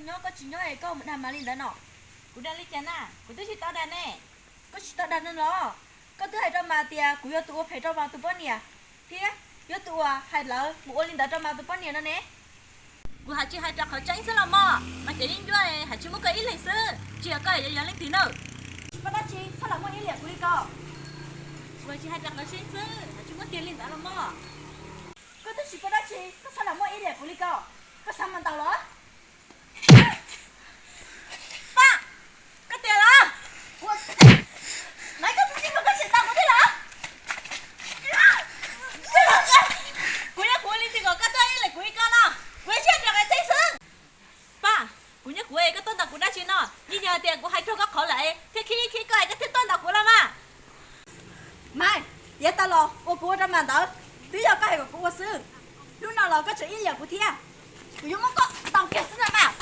Nyob koj tsis nyob es koj mus dag mas li ntawd no? Kuv dag li cas na? Kuv twb tsis tau dag ne. Koj tsis tau dag no los? Koj twb hais rau mas tias kuv yog tus ua phem rau mas tus poj niam, thiab yog tus uas hais lawv mus ua li ntawd rau mas tus poj niam no ne. Kuv hais tsis hais rau qhov tseeb xwb los mog, mas cov yeeb ncuab hais tsis muaj koj ib leeg xwb, tsis yog koj yog leej twg na. Tsis paub dab tsi, txhob lam muaj ib liam kuv li ko. Kuv hais tsis hais rau qhov tseeb xwb, hais tsis muaj tiag li ntawd los mog. Koj twb tsis paub dab tsi, koj txhob lam muaj ib liam kuv li ko. Koj xav mas ntaus los? Paj, koj tias los? Naiv koj tsis tsis koj tsis ntaus kuv thiab los? Kuv yog kuv li twg kom koj tuaj ib leeg kuv li ko no? Kuv yeej tsis hais rau qhov tseeb xwb. Paj, kuv nyob kuv es koj tuaj ntaus kuv dab tsi no? Yeej yog tias kuv hais raug koj qhov lawm thiaj khib khib koj es koj thiaj tuaj ntaus kuv los mas. Mas, yav tas los uas kuv ua rau mas ntawd twb yog koj hais kom kuv ua xwb. Hnub no los koj tseem ib liam kuv thiab, kuv yuav muab koj ntaus kiag xwb ntag mas.